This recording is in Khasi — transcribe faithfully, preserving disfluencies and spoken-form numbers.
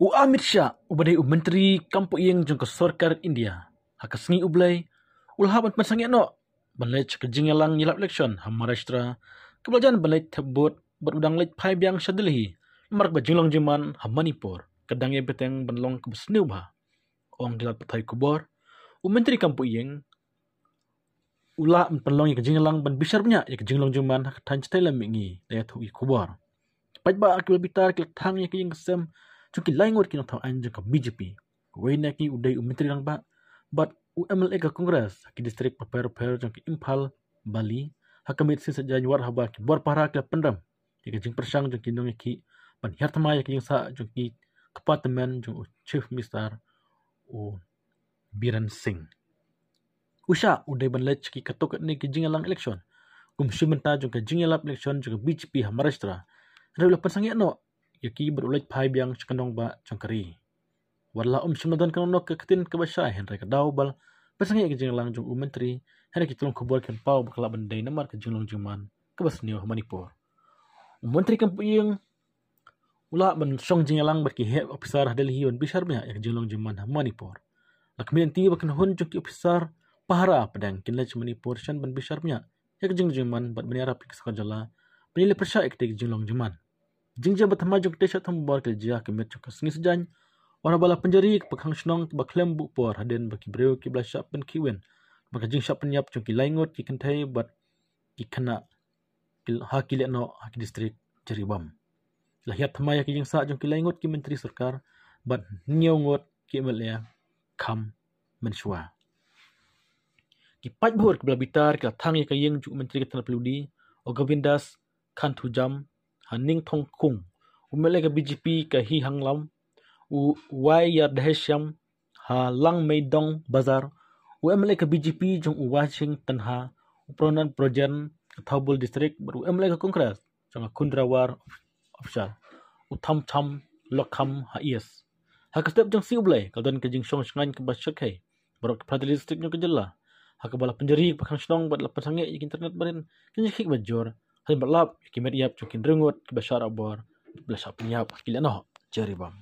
U Amit Shah, uba dei u Myntri kam pohiing jong ka Sorkar India, ha ka sngi U Blei u la hap ban pynsangeh noh ban leit sha ka jingïalang ïalap election ha Maharashtra, kaba la jan ban leit thep vote bad u dang leit phai biang sha Delhi namar ba ka jinglong jingman ha Manipur ka dang ïa bteng ban long kaba sniew bha. Ong ki lad pathai khubor, u Myntri kam pohiing u la pynlong ïa ka jingïalang ban bishar bniah ïa ka jinglong jingman ha ka thaiñ Chitailam mihngi, da ïathuh ki khubor. Paidbah kiba la bitar ki la thang ïa ka ïing ka sem jong ki lai ngut ki nongthaw aiñ jong ka B J P. Uwei na ki u dei u Myntri Rangbah bad u M L A ka Congress ha ki district bapher bapher jong ka Imphal Valley, ha ka miet sngi Saitjaiñ, wat haba ki bor pahara ki la pynrem ïa ka jingpyrshang jong ki nongïakhih ban hiar thymmai ïa ka jingsah jong ki kpa tymmen jong u Chief Minister u Biren Singh. U Shah u dei ban leit sha ki katto katne ki jingïalang election kum shi bynta jong ka jingïalap election jong ka B J P ha Maharashtra, hynrei u la pynsangeh noh ïa ki bad u leit phai biang sha ka nongbah jong ka ri. Wat la um shym la don kano kano ka ktien kaba shai, hynrei ka daw ba la pynsangeh ïa ka jingïalang jong u Myntri, hynrei ki tnad khubor ki pynpaw ba ka lah ban dei namar ka jinglong jingman kaba sniew ha Manipur. U Myntri kam pohiing u la ban shong jingïalang bad ki heh ophisar ha Delhi ban bishar bniah ïa ka jinglong jingman ha Manipur. La khmih lynti ba ka kynhun jong ki ophisar pahara pdeng kin leit sha Manipur shen ban bishar bniah ïa ka jinglong jingman bad ban ïarap ïa ki sorkar jylla ban ïaleh pyrshah ïa katei ka jinglong jingman. Jingjia ba thymmai jong katei sha thong bor ka la jia ha ka miet jong ka sngi Saitjaiñ, wat haba la pynjari ïa ki pakhang shnong kiba khlem buh por hadien ba ki briew kiba la shah pynkhih win bad ka jingshah pynïap jong ki lai ngut ki kynthei bad ki khynnah ha ki lehnoh ha ki district Jiribam. La hiar thymmai ïa ka jingsah jong ki lai ngut ki myntri sorkar bad hynñiew ngut ki M L A kham mynshuwa. Ki paidbah kiba la bitar ki la thang ïa ka ïing jong u Myntri ka tnad phyllaw die, u Govindas Khanthujam, ha Ningthongkung, u M L A ka B J P ka Hihanglam, u Y Radheshyam, ha Langmeidong Bazar, u M L A ka B J P jong u Washing Tanha, u Pronan Projen ka Thoubal District, bad u M L A ka Congress jong ka Khundrawar Upshal, u Thamtham Lokham ha East. Ha ka step jong sngi U Blei ka la don ka jingshong shngaiñ kaba shyrkhei baroh ki phra tylli district jong ka jylla, ha kaba la pynjari ïa ki pakhang shnong bad la pynsangeh ïa ki internet barit, ki jingïakhih ba jur, hadien ba la lap ïa ki met ïap jong ki hynriew ngut kiba shah rah bor kiba la shah pynïap ha ki lehnoh Jiribam.